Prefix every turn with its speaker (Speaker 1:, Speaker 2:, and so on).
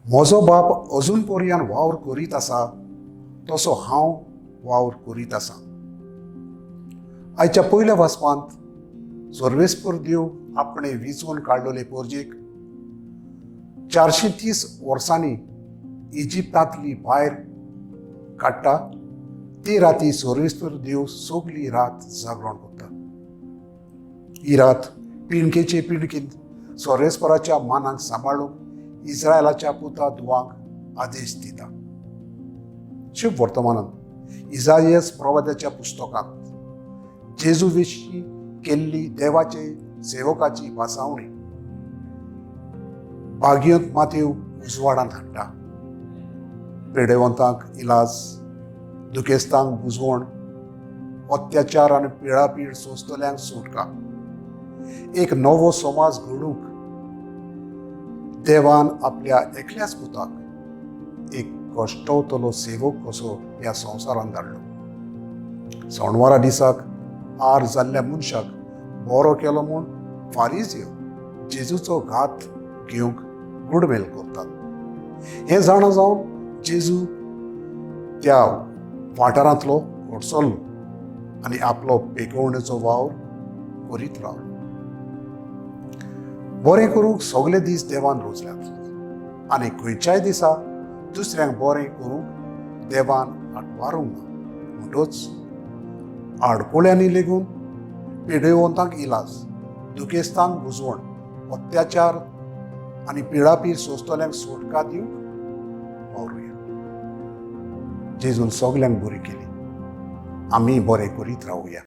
Speaker 1: म्हजो बाप अजून पर्यान वावर करीत आसा, तसो हांव वावर करीत आसा. आयच्या पयल्या वाचपांत सर्वेस्पर देव आपणे विंचून काडलेले पोरजेक 430 वर्सांनी इजिप्तांतली भायर काडटा. ती राती सर्वेस्पर देव सगली रात जागरण करता. ही रात पिणकेचे पिणकेंत सर्वेस्पराच्या मानाक सांबाळूंक इस्रायलाच्या पुता धुवांक आदेश दिता. शुभ वर्तमानांत इजायस प्रवाद्याच्या पुस्तकांत जेजू विशीं केल्ली देवाचे सेवकाची भासावणी भाग्यंत मातेव उजवाडांत हाडटा. पेडेवंतांक इलाज, दुखेस्तांक बुजवण, अत्याचार आनी पिळापीळ सोंसतल्यांक सुटका, एक नवो समाज घडूंक देवान आपल्या एकल्याच पुताक एक कश्टवतलो सेवक कसो ह्या संवसारांत धाडलो. सणवारा दिसाक आर जाल्ल्या मनशाक बरो केलो म्हूण फारीजयो जेजूचो घात घेवंक गुडमेल करतात. हें जाणा जावन जेजू त्या वाठारांतलो कडसरलो आनी आपलो पेकोवणेचो वावर करीत रावलो. बरें करूंक सगले दीस देवान रोजल्यात आनी खंयच्याय दिसा दुसऱ्यांक बरें करूंक देवान आटवारूंक ना. म्हणटच आडकोळ्यांनी लेगून पिडेवंतांक इलाज, दुखेस्तांक बुजवण, अत्याचार आनी पिळापीळ सोंसतल्यांक सुटका दिवंक वावरुया. जेजून सगल्यांक बरी केली, आमी बरें करीत रावया.